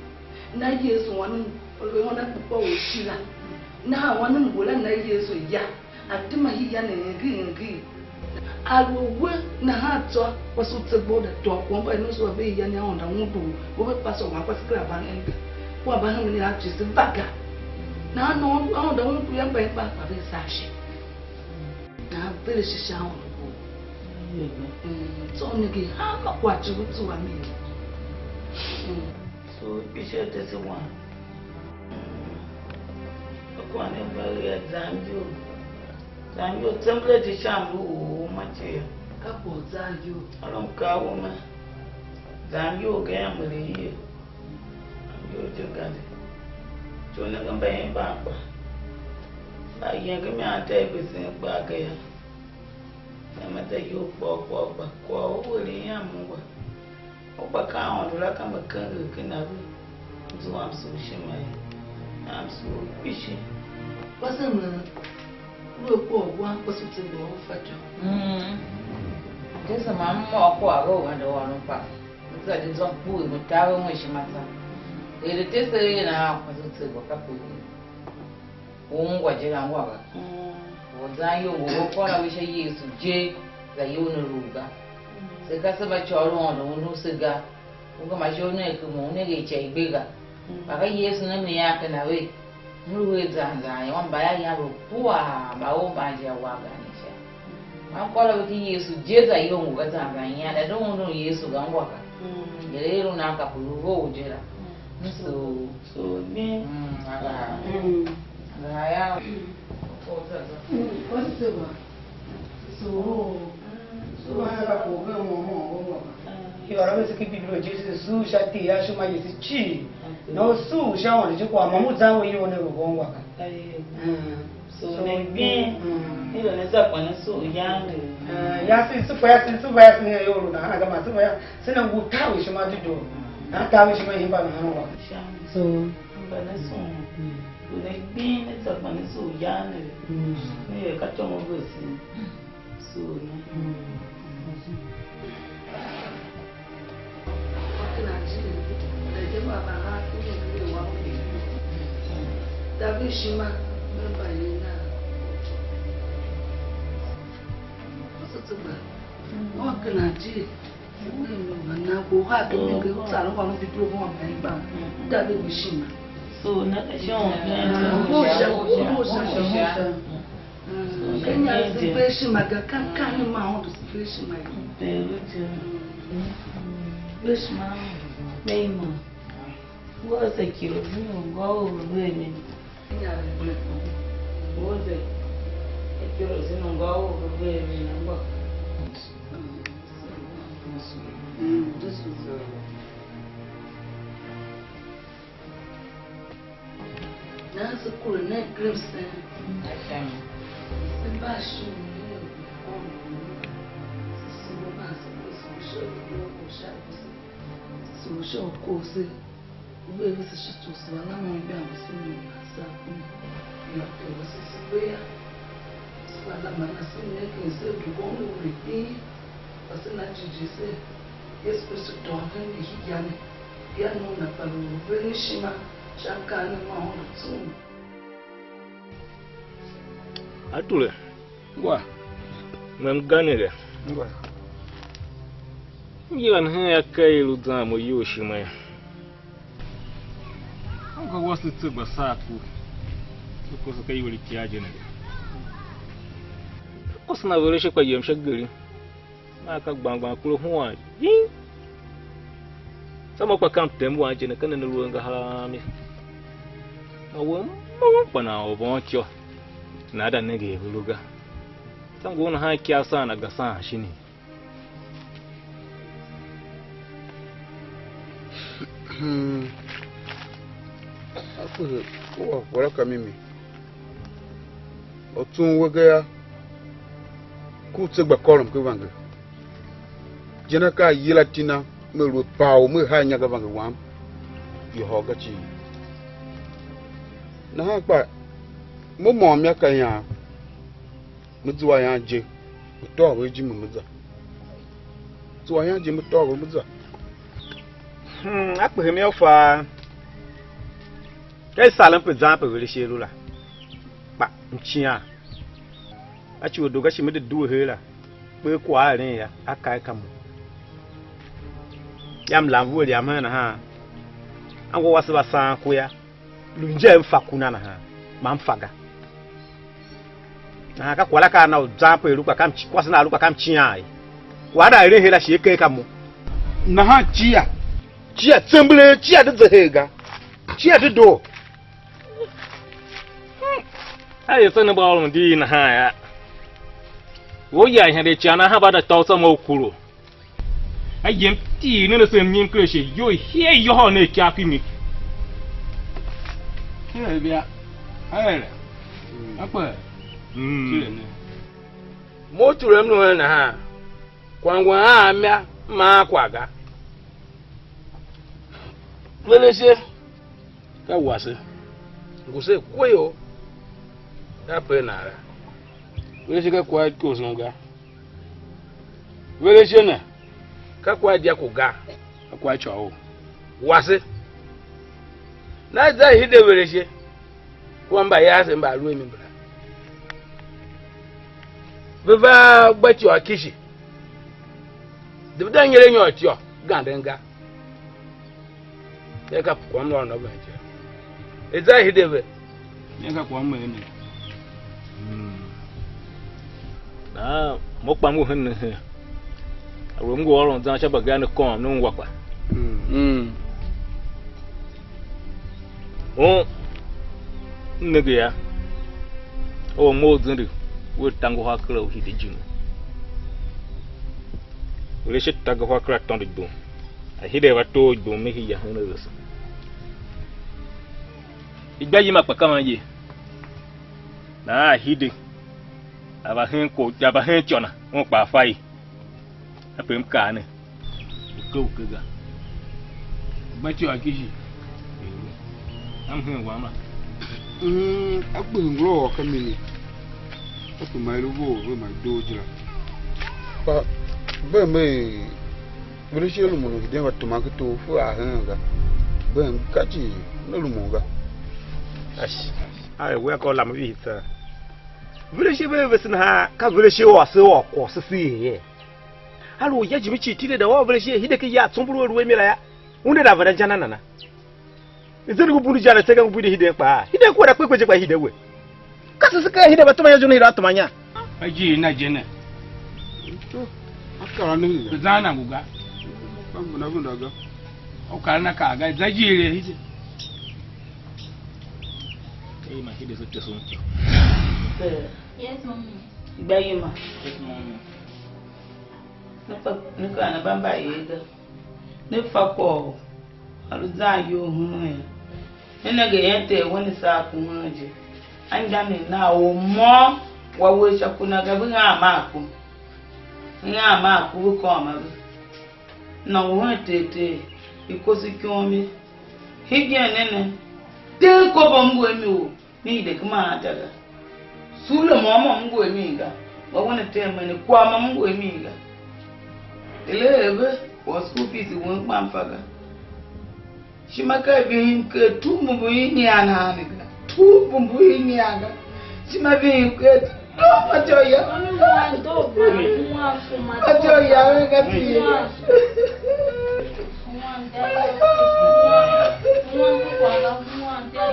Na Yesu wan u ôron akpukpa u shi la. Nahan wan u ngula na Yesu ya, a tema hii ya ne engir engir. A lu a we nahan tsô, kwase u tseegbo u da tôô kwagh mba i nomso a ve ya ne, Aôndo a undu u, ve ve pase u wan kwase kera va hen ga. Kua mba hemen a cii se va ga. Nahan Aôndo a undu yô, mba i gba kpa ve saa shi. Nahan ve lu shi sha Aôndo bo. Mm, tsô u nenge hanma kwagh cii u tsuwa mi. Mm. So, kpishi a tese wan. Mm. A kwagh ne mba ve a zan iyol. Zan iyol tsember je sha mlu u uma je yô. Ka kwagh u zan iyol. A lu mkaawo me. Zan iyol ga yam er ye. Zan iyol je gande. Cho nenge mbayev mban kpa. Mba yenge mi ante a besen kpaa ga yô. Nema za iyol kpôghôr kpôghôr kpa kwagh u eren yam ungwa. U gba ka Aôndo la ka me kenger ken a ve, m zua m sugh ishima ye, a m sugh kpishi. Kwase meren, u lu a kwagh u wan kwase u tseegbo u fatyô. Mm. Jese man m ôr kwagh ve u vande ôron kpa, m za di zwa kpughul, me taver un ishima tsô. Er a tese er nahan kwase u tseegbo kape u ungwa je la ungwa ga. Mm. Or zan iyol ngu ve kôr a ve sha Yesu je, za iyol ne lu ga. Mm. Se ka se mba côgh u Aôndo undun se ga. U gema ishor nen ke mo, u nenge ica i gbe ga. Mm. Kpa ka Yesu ne mi a ken a ve, m lu her zan zan yô, mba ya yan lu puaa, mba ou mban je a wa ga ne sha. Mm. Man kôr a ve ken Yesu je, za iyol ngu ga zan zan yan, da de undun Yesu ga, ungwa ga. Mm. Er a er u nan kape lu vough je la. Mm. So, so, ne. Mm, a va. Mm. A va ya. Mm. Ko za za. Mm. Ko se wa. So, so wa ya ka ko ga mo mo mo mo. Yô, ra ve se ki Bibilo je se su sha ti ya shima ye se cii. Na u su sha wan je kwa ma mu zan we yo ne ro gon wa ka. Aye. Mm. So, so, ne gbin. Mm. Ni lo ne za kwa ne so yange. Eh, ya si su fa ya si su fa ya si ne yo ro na ha ga ma su fa ya. Se na ngu ta we shima di do. Na ta we shima himba na ha wa. Sha. So, mba ne so. Mm. Lu ne gbing ne za kpa ne sugh yan ne ve. Mm. Ne er ka tom u vesen. Sugh ne. Mm. Ken a jile, er je mba va ha ken ne ken wa u. David ishima, me mba yen a. Kwase tugba. Mo ken a jile. Nana ko ha ke nenge, u tsar ungwa mu di due ungwa mba i gbam. Da ve ngu shima. So na ka shon. Bo sha, bo sha, bo sha. Kenya se ve shima ga, kan kan ni ma ondo se ve shima ga. Ve shima. Me ima. Wo se kiro, zinu ngô u ve ve mi. Kenya ve gbe. Wo se kiro, zinu ngô u ve ve mi na ngô. Nahan se kure nen ker msen. Se mba a shon nen u kôr u se sugh man se kure sugh sha u doo u sha u se. Se sugh sha u kor se. U ve vese shi tsughse va lamen imba vese u nôngo nan saa kpen. Yô, ker vese se ve yô. Se va lamen ase ne ken se dugh u ne u ne kpishi. Kpa se na jighjigh se, Yesu Kristu tôô hen ihiar ne, pia num na kpa lu veren ishima sha mkaanem ma Aôndo tsung. Ature, ngwa, mem ga ne ga. Ngwa. M yila ne hen akaa i lu zan mo iyol ishima yô. Anngô wase tse gba saa ku, se kose ka iwer itiar je ne ga. Kose na veren ishe kpa yem sha geri. Maa ka gban gban kure huan jing. Tsô mo kpa ka mtem wan je ne, ka ne ne lu angahar a mi. Ma we môm kpa nan ôr von ityô, nan da nenge er ve lu ga. Tsô ngur nahan ikyav saan a gasan shinii? Ape u a wara ka mimi. Ortsun we ga yô, ku tse gba kôrom ken vange. Je na ka a yila iti na, me lu a paa u me haa inyange a vange wam yôhôr ga cii. Nahan kpa, mo môm ya ka ian, me zua ian je, me tôô ve ijime me za. Zua ian je, me tôô ve me za. Hmm, a kpehe mi a fa. Ka i saren pe zan pe veren ishe lu la, kpa m cian. A ci u doo ga shi me de due her la, kper kwagh a eren yô, a kai ka mo. Yam lam vue liam hen nahan, anngô wase va saan ku yô, lu inja m fa ku na nahan, ma m fa ga. Nahan ka kwagh la ka a na u zan pe a lu kpa ka m ci-, kwase na a lu kpa ka m cian ye. Kwagh a na eren her la shi a ker ka mo. Nahan cia, cia tsembelee, cia de ze her ga, cia de doo. A er se ne mba ôron di nahan yô. Wo ya ihende ican nahan va da tôô u tsô mo u kuro. A yem tii nen ase mnyem ken ashe iyol hia yôhôr nen ikyav ki mi. Tile bia. A ere. A kpe. Mm. Tile ne. Mo u tule m lu hen nahan, kwagh ngu a amya m maa kwagh ga. Veren ishe, ka wase, ngu se kwe ior, ka pe nan la. Veren ishe ka kwagh a ikoson ga. Veren ishe ne, ka kwagh a dyako ga, ka kwagh a côghol. Wase, na za hide veren ishe, kua mbayase mba a lu a mi mbala. Ve va gba ityô kishi, de ve de nyer a nyôr ityô ganden ga. Ve ka kwagh m lu a ôron a ven je. E za hide ve. Nyen ka kwagh m er ne? Mm. Nahan mo kpa m ngu hen ne hen. A lu m ngu ôron zan sha mbagenev kôôm ne ungwa kpa. Mm. Mm. Un m nenge a, a u mough zende, wea ta ngohol kera u hide ijime. Veren ishe ta ngohol kera tôndo igbum. A hide a va togh igbum, me hia hen a vese. Igba yima kpa ka man ye. Nahan a hide, a va hen ko-, a va hen ityô na, un kpaa fa i. A pe m kaa ne, u ke u ke ga. Gba ityô a kpishi. Am hen wam la. Mm, a kpishi ngula u ôr ka mini. A kpishi ma i lu vough ve ma i doo je la. Kpa ve me, ve lu shi a lumun u hiden va tema ken tor, fe a heen ga. Ve ka ci ne lumun ga. Ash, a er wea ka u lam u vihi tsa. Veren ishe ve vese nahan, ka veren ishe u ase ôr kwagh se se er ye. A lu u ya jime cii tile da ôr veren shighe, hide ken ya tsombor u a lu a mi la yô, una da veren inja na nana? Zende ngu bundu inja ne, tsegha ngu bundu hiden kpaa. Hiden kua da kpe kpe je kpa hide we. Ka se se kaa hide mba tuma inya, zungu hide a tuma inya. Ajiir na je ne. A kar a nenge ga. Zan na ngu ga. Ka mbuna venda ga. U kar na kaa ga, za ijiir er hide. Ei, ma hide se tese un. Yes, mommy. Gba yima. Yes, mommy. Ne fa, ne kera ne mba mbayev ga. Ne fa kwagh u a lu zan iyol hemen yô. Ne nenge eren Ter wen ne saa kuhen je. Anmgbianev nav u môm wa uwegh sha ku na ga, ve haan maa ku. Ve haan maa ku, ve kôôm a ve. Nôngo hen Ter Ter, i koso ikom ye. Hegen ne ne, tee kobo m ngu a mi u ne hide ken maanta ga. Sule môm môm m ngu a mi ga. Wa wen atem mene, kwagh môm m ngu a mi ga. Ele er ve, kwagh school fees wen kpa m fa ga. Ishima ka i vihin ker tu mbumbur i nyian nahan ne ga. Tu mbumbur i nyian ga. Ishima vihin ker tu fatyô ya. Fatyô ya ve ga ti.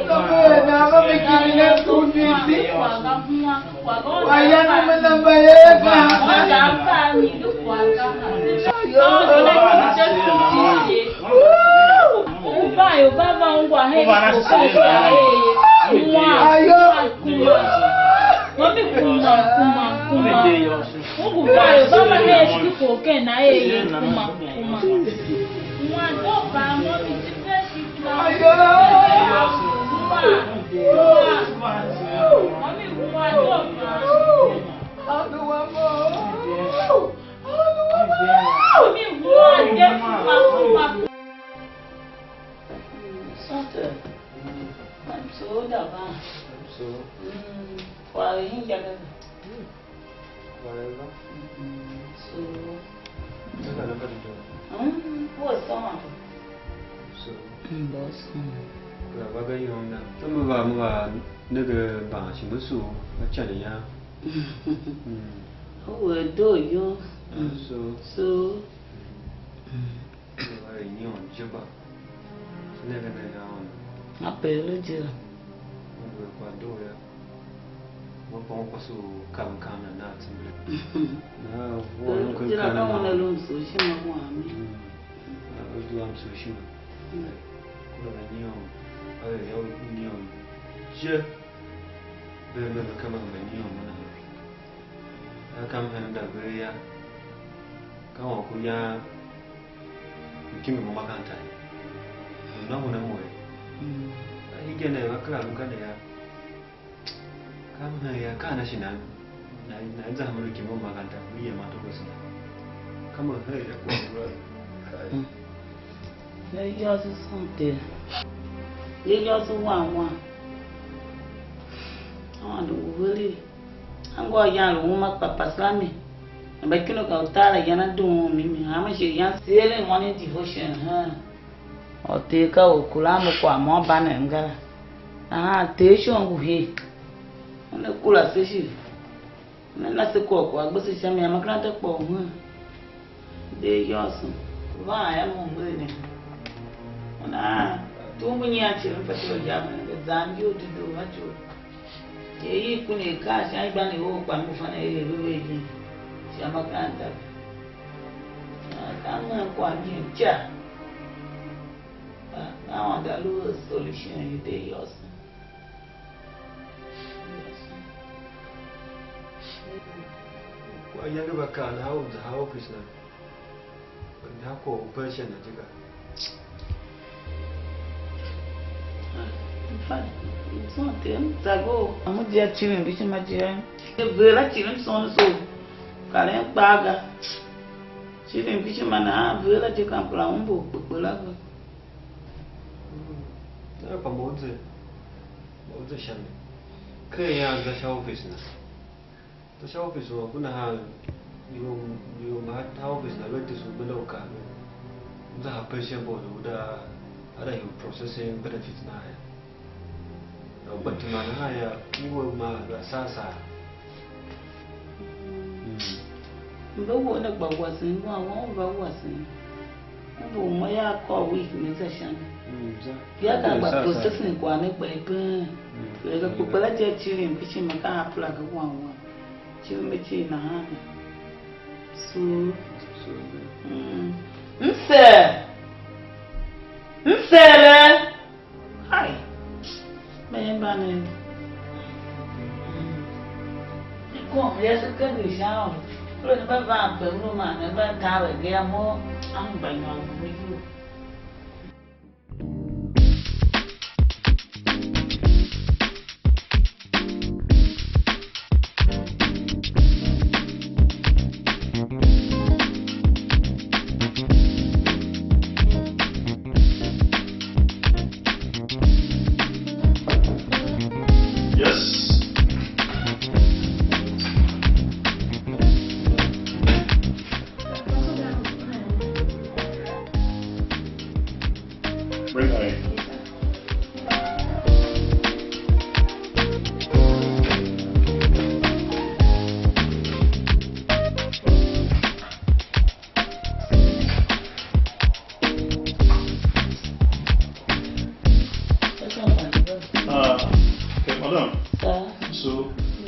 Ka ve na va me kimi ne school fees. Wa ya na me namba ye ga. Ayo. Uban u va va ungwa hen ikokough la er ye, kuma, ayo, kuma, mami, kuma, kuma, kuma. U ngu van u va va hen ikokough ken na er ye, kuma, kuma. Kuma, do ban mami, ti pe shi kuma. Ayo. Kuma, kuma. Mami, kuma, do ban. Mami, kuma, de kuma, kuma. Sôte. Mm. Mtsough da van. Mtsough. Mm. Kwagh u inja ga. Mm. Kwagh u va. Mm. So. Sasa na bado do. Mm. Wo soma tu. So. Mm, boss. Mm. Kura va ga yom na. Tuma va mu va ne ga ban shi mu su a chan ya. Mm. Wo do yo. Mm. So. So. Mm. Lu a er nyion je kpa, se nenge nen a Aôndo. A pe lu je la. Aluer kwagh doo yô, mo kpa mo kwase u kav mkaanem nan tsember. Nahan u ôron ken mkaanem na. Kera ka una lu msughshima wam ye. Mm. A lu zua msughshima. Mm. Kura ve nyion, a er yô, u nyion je. Ve me ve kema ve nyion mo nahan. A kam hen da ve ya. Ka ôr ku yan. Mtimi mo makaranta ye. Lu nôngo ne mo ye. Mm. Hegen ne va kera lu ga ne yô. Ka m hen yô, ka ana shi nan, nan, nan za hemen u kimi u makaranta, u yem a tôkose na. Ka m hen yô, kwagh ngula. Kai. Mm. Ne yôôso sôn Ter. Ne yôôso wan wan. Aôndo ngu heregh. Anngôôr yan lu uma kpa pase a mi. Mba ikino ka utar la yan a dughun mimi, hanma shighe yan seer len morning devotion hen. Orter ka orkuran mo kwagh môm banem ga la. Nahan Ter shon ngu her. Una kura se shi. Una na se kwagh kwagh gbe se sha mi, a makaranta kpôghom hen. De yôôso, van a mo mle ne. Una tumbu nyian cii, m fatyô u yaven, ve zan iyol dedoo a ityou. Ye i ku ne kaa sha igban i ou kpa m ngu fan er ve ve yin sha makaranta ga. Ka m hen kwagh ngin ca. Ka Aôndo a lu a solution i de yôôso. Kwagh yange va kaa nahan u za ha office na, va kwagh u pension na je ga. In fact, m sôn Ter, m za go, a mo dia civir mbishima je. Ver a civir m sôn so, karen kpaa ga. Civir mbishima nahan ver a je kan kura un bo kpekpe la ga. Mm. Nahan kpa mo ze, mo ze sha mi. Ken ian za sha office na. Za sha office u ku nahan, ior, ior mba ha office na ve tese u gbenda u kaa ve. Za ha pension board u da, a da ior processing benefits na ya. Na u gba tima nahan ya, u we ma la saa saa. Mm. Mbe wou ne gba wasen, wan wan u va wasen. U mbe u ma ya kôr week ne za sha mi. Mm, za. Ya ka gba processing kwagh ne gba i been. Mm. Kpela je civim kpishi me ka a pla ga wan wan. Civim me cii nahan. So, so, mm. Mse! Msere! Hai! Me mba ne. Ne kom yase kende sha aôndo. Lo ne mba van pe unu man ne mba taver ga yô, mo a gba nyôr mo iyol. Yes. Bring her in. Ah, okay, madam. Sir. So,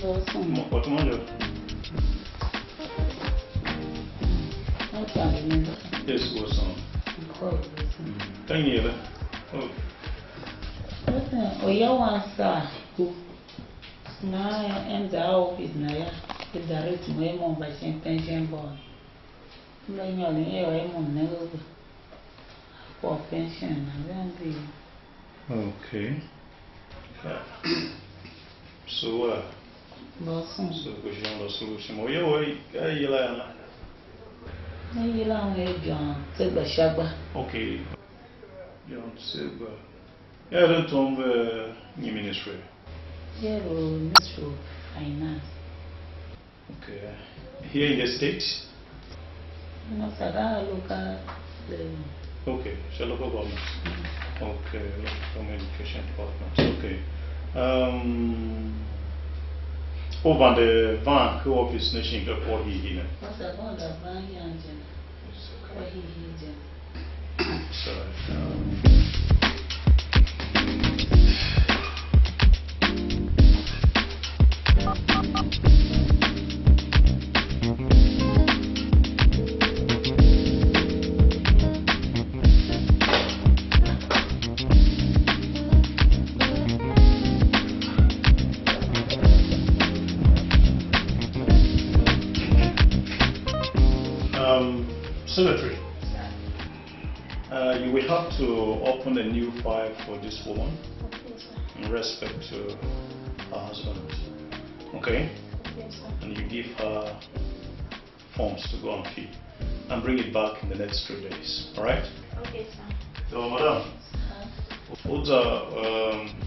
Lord, sir. Mo-, what am I doing? Yes, what's on? Thank you. Oh. Listen, oya wan saa ku. Na enda a office na ya, i direct mo, mo mba shin pension board. Mba nyôron er mo nenge we. For pension na ve mbi. Okay. So, uh, Boss. So, question or solution. Oh, yeah, well, I yila. I yila we John Tsegba Shagba. Okay. John Tsegba. Yeah, I don't know the new ministry. Yeah, the Ministry of Finance. Okay. Here in the state? No, sir, that local level. Okay, so local government. Okay, local government education department. Okay. Um, over the bank office nation got what he in it. No, sir, go on the bank here and It's okay. What he, he did. Sorry. Um, um, Secretary, uh, you will have to open a new file for this woman Okay, sir. in respect to her husband. Okay? Okay, sir. And you give her forms to go and fill and bring it back in the next three days. All right? Okay, sir. So, madam, Sir. What's uh, um,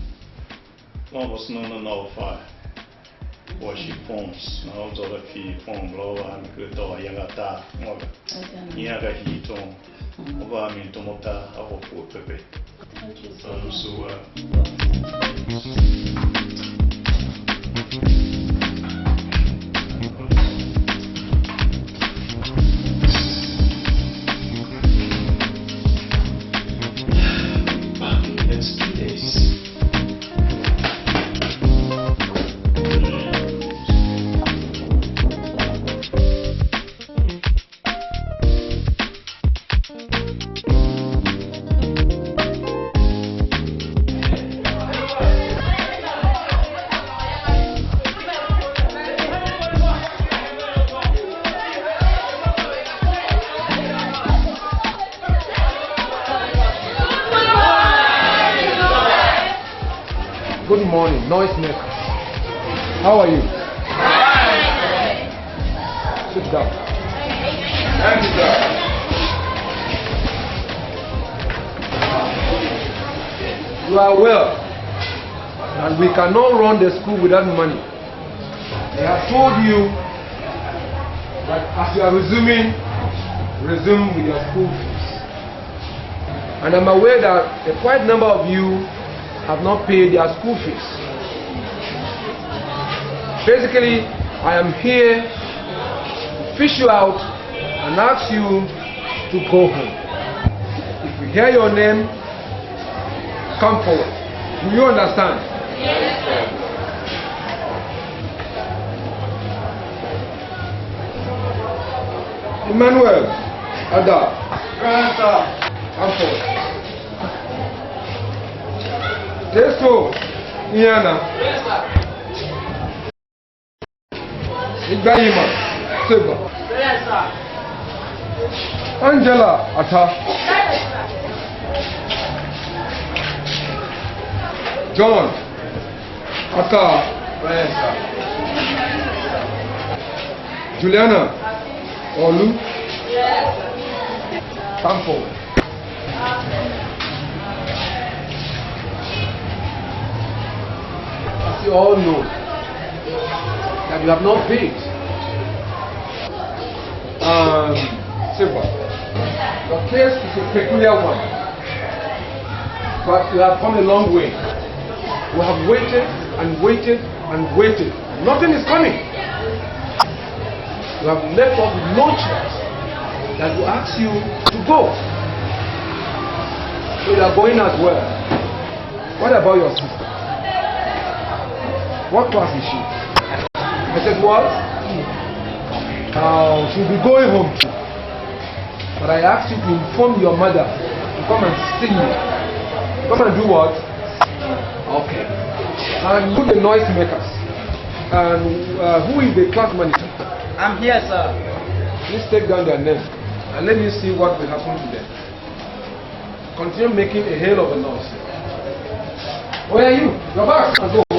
one of us no no no file. Worship forms. Now, all the fee form, blah, blah, and good, or young at that. Okay. Young at he told. Over, I mean, Tomota, I hope for Pepe. Thank you so Um, much. So, uh, back in the next two days. Good morning, noise makers. How are you? Sit down. You are aware that we cannot run the school without money. I have told you that as you are resuming, resume with your school fees. And I'm aware that a quite number of you have not paid their school fees. Basically, I am here to Fish you out and ask you to go home. If we hear your name, come forward. Do you understand? Emmanuel, Ada. Yes, sir. Come forward. Teso, Iana. Yes, sir. Ibrahima, Seba. Angela, Ata. John, Ata. Juliana, Olu. Come forward. As you all know, that you have not paid. Um, Silver, your case is a peculiar one, but you have come a long way. We have waited and waited and waited. Nothing is coming. You have left us with no choice than to ask you to go. So you are going as well. What about your sister? What class is she? I said, what? Uh, she'll be going home too. But I asked you to inform your mother to come and see me. Come and do what? Okay. And who the noise makers? And uh, who is the class manager? I'm here, sir. Please take down their name and let me see what will happen to them. Continue making a hell of a noise. Where are you? Your bags and go.